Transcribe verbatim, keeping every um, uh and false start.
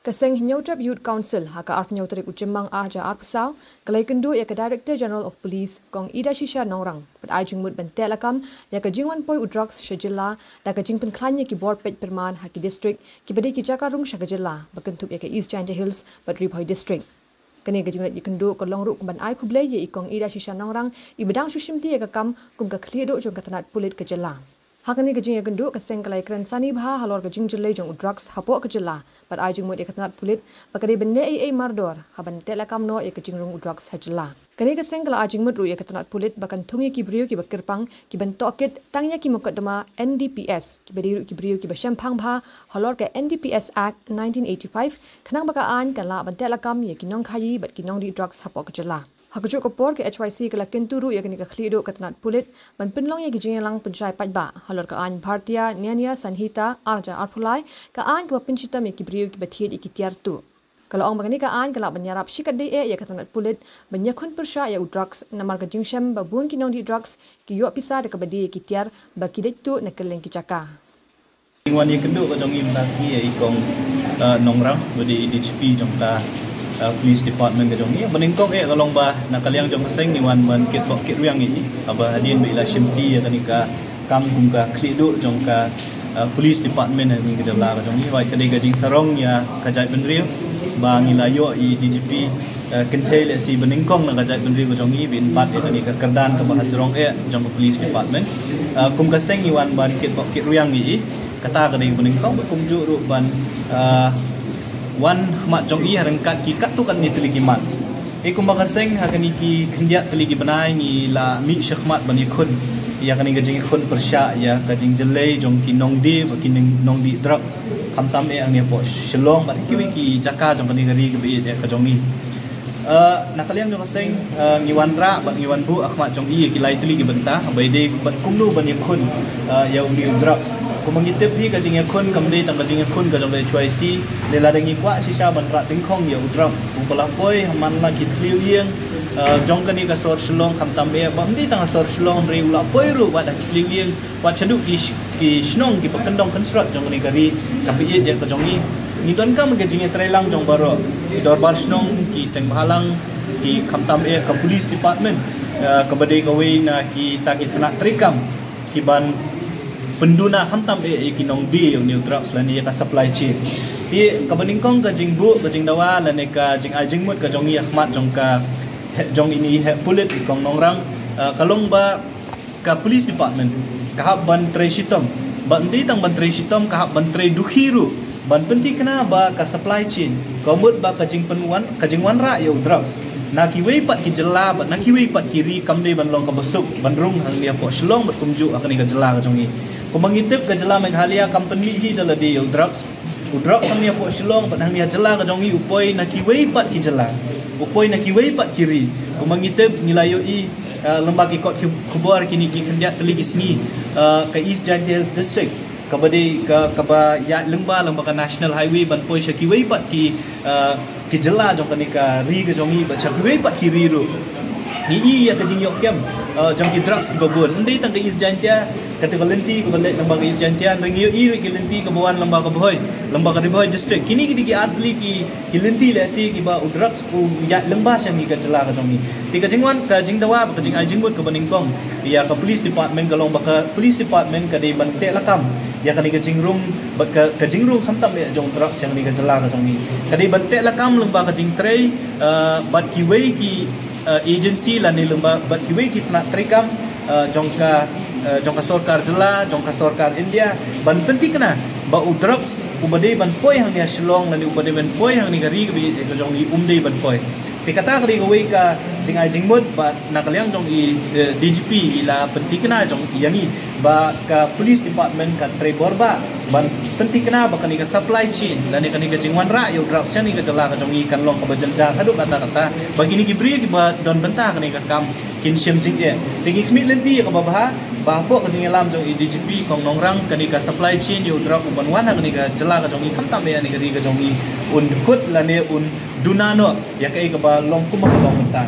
Ka seng Hynñiewtrep Youth Council ha ka arphew tarik u Jymmang arhajar arphew saw ka la ïakynduh ïa ka Director General of Police Kong Idashisha Nongrang bad ai jingmut ban teh lakam ïa ka jingwan poi u drugs sha jylla da ka jingpynkhlaiñ ïa ki bor peit pyrman ha ki district kiba dei ki jaka rung sha ka jylla ba kynthup ïa ka East Jaintia Hills bad Ri Bhoi District. Kane ka jingleit ïakynduh ka long ruh kum ban ai khublei ïa i Kong Idashisha Nongrang iba dang shu shimti ïa ka kam kum ka khlieh duh jong ka tnat pulit ka jylla. Ha kane ka jingïakynduh ka seng ka la ïakren sani bha halor ka jingjyllei jong u drugs hapoh ka jylla bad ai jingmut ïa ka tnat pulit ba ka dei ban leh ei ei mardor ha ban teh lakam noh ïa ka jingrung u drugs ha jylla. Kane ka seng ka la ai jingmut ruh ïa ka tnat pulit ba kan thung ïa ki briew kiba kyrpang ki ban tohkit tang ïa ki mukotduma N D P S kiba dei ruh ki briew kiba shemphang bha halor ka N D P S Act nineteen eighty-five khnang ba ka aiñ kan lah ban teh lakam ïa ki nongkhaïi bad ki nongdih drugs hapoh ka jylla. Ha kajuh ka por ka H Y C ka la kyntu ruh ïa kane ka khlieh duh ka tnat pulit ban pynlong ïa ki jingïalang pynshai paidbah halor ka aiñ Bharatiya Nyaya Sanhita arhajar arphew lai, ka aiñ kaba pynshitom ïa ki briew kiba thied ïa ki tiar tuh. Ka la ong ba kane ka aiñ ka lah ban ïarap shikatdei eh ïa ka tnat pulit ban ïakhun pyrshah ïa u drugs namar ka jingshem ba bun ki nongdih drugs ki ïoh pisa da kaba die ïa ki tiar ba ki leit tuh na kylleng ki jaka. Ngi wan ïakynduh ka jong ngi mynta ka sngi ïa i Kong, uh, Nongrang ba dei i D G P jong ka, uh, Police Department ka jong ngi. Ba nyngkong eh ka long ba na ka liang jong ka seng ngi wan ban kit bok kit riang ïa i. Haba hadien ba i la shimti ïa kane ka kam kum ka khlieh duh jong ka, uh, Police Department ha kane ka jylla ka jong ngi. Wat ka dei ka jingsarong ïa ka jaitbynriew ba ngi la ïoh i D G P, uh, kynthei lehse ba nyngkong na ka jaitbynriew ka jong ngi ban bat ïa kane ka kyrdan kaba hajrong eh jong ka Police Department. Uh, kum ka seng ngi wan ban kit bok kit riang ïa i. Kata ka dei ba nyngkong ba kumjuh ruh ban, uh, wan khmat jong i ha ryngkat ki katto katne tylli ki mat. Te kumba ka seng ha kane ki khyndiat tylli ki bnai ngi la mih shakhmat ban ïakhun ïa kane ka jingïakhun pyrshah ïa ka jingjyllei jong ki nongdie bad ki nong-, nongdih drugs khamtam eh hangne hapoh Shillong bad kiwei ki jaka jong kane ka ri kaba ïeit eh ka jong ngi. Uh, na ka liang jong ka seng, uh, ngi wanrah bad ngi wan buh ha khmat jong i ïa ki lai tylli ki bynta ba i dei bad kumno ban ïakhun, uh, ïa une u drugs. Kumba ngi tip hi ka jingïakhun kam dei tang ka jingïakhun ka jong ka H Y C. Lada ngi kwah shisha ban rah tyngkhong ïa u drugs uba la poi ha man la ki thliew ïing, uh, jong kane ka sor Shillong khamtam eh ba ym dei tang ka sor Shillong hynrei u la poi ruh wat ha ki thliew ïing wat shaduh ki sh-, ki shnong kiba kyndong kynshrot jong kane ka ri kaba ïeit ïa ka jong ngi. Ngi donkam ka jingïatreilang jong baroh ki dorbar shnong, ki seng bhalang, ki khamtam eh ka Police Department, uh, kaba dei kawei na kita ki tnat treikam ki ban pynduna khamtam eh ïa ki nongdie ïa une u drugs lane ïa ka supply chain. Te kaba nyngkong ka jingbuh ka jingdawa lane ka jingai jingmut ka jong ngi ha khmat jong ka, jong ine i heh pulit i Kong Nongrang, uh, ka long ba ka Police Department ka hap ban trei shitom, bad ym dei tang ban trei shitom, ka hap ban trei dukhi ruh ban pynthikna ba ka supply chain, ka mut ba ka jingpynwan, ka jingwanrah ïa u drugs na kiwei pat ki jylla bad na kiwei pat ki ri kam dei ban long kaba suk ban rung hangne hapoh Shillong bad kumjuh ha kane ka jylla ka jong ngi. Kumba ngi tip ka jylla Meghalaya kam pynmih hi da lade ïa u drugs. U drugs hangne hapoh Shillong bad hangne ha jylla ka jong ngi u poi na kiwei pat ki jylla, u poi na kiwei pat ki ri. Kumba ngi tip ngi la ïohi, uh, lyngba ki kot ki khubor kine ki khyndiat tylli ki sngi, uh, ka East Jaintia Hills District kaba dei ka, kaba ïaid lyngba, lyngba ka National Highway ban poi sha kiwei pat ki, uh, ki jylla jong kane ka ri ka jong ngi bad sha kiwei pat ki ri ruh. Ngi i ïa ka jingïoh kem, uh, jong ki drugs kiba bun. Ym dei tang ka East Jaintia, kata ka lynti kaba leit lyngba ka East Jaintia, hynrei ngi ïohi ruh ki lynti kaba wan lyngba ka Bhoi, lyngba ka Ri Bhoi District. Kine ki dei ki ar tylli ki, ki lynti lehse kiba u drugs u ïaid lyngba sha ngi ka jylla ka jong ngi. Te ka jingwan, ka jingdawa bad ka jingai jingmut kaba nyngkong ïa ka Police Department ka long ba ka Police Department ka dei ban teh lakam ïa kane ka jingrung bad ka, ka jingrung khamtam eh jong u drugs sha kane ka jylla ka jong ngi. Ka dei ban teh lakam lyngba ka jingtrei, uh, bad kiwei ki, uh, agency lane lyngba bad kiwei ki tnat treikam, uh, jong ka, uh, jong ka sorkar jylla, jong ka sorkar India ban pynthikna ba u drugs uba dei ban poi hangne ha Shillong lane uba dei ban poi hangne ka ri kaba ïeit ka jong ngi um dei ban poi. Te kata ka dei kawei ka jingai jingmut bad na ka liang jong i, eh, D G P i la pynthikna jong ïa ngi ba ka Police Department kan trei bor bha ban pynthikna ba kane ka supply chain lane kane ka jingwanrah ïa u drugs sha kane ka jylla ka jong ngi kan long kaba jynjar haduh katta katta ba kine ki briew kiba don bynta kane ka kam kin shim jingeh. Te ngi khmih lynti ïa kaba bha ba hapoh ka jingïalam jong i D G P Kong Nongrang kane ka supply chain ïa u drugs u ban wan ha kane ka jylla ka jong ngi khamtam ïa kane ka ri ka jong ngi un kut lane un duna noh ïa kaei kaba long kumba ka long mynta.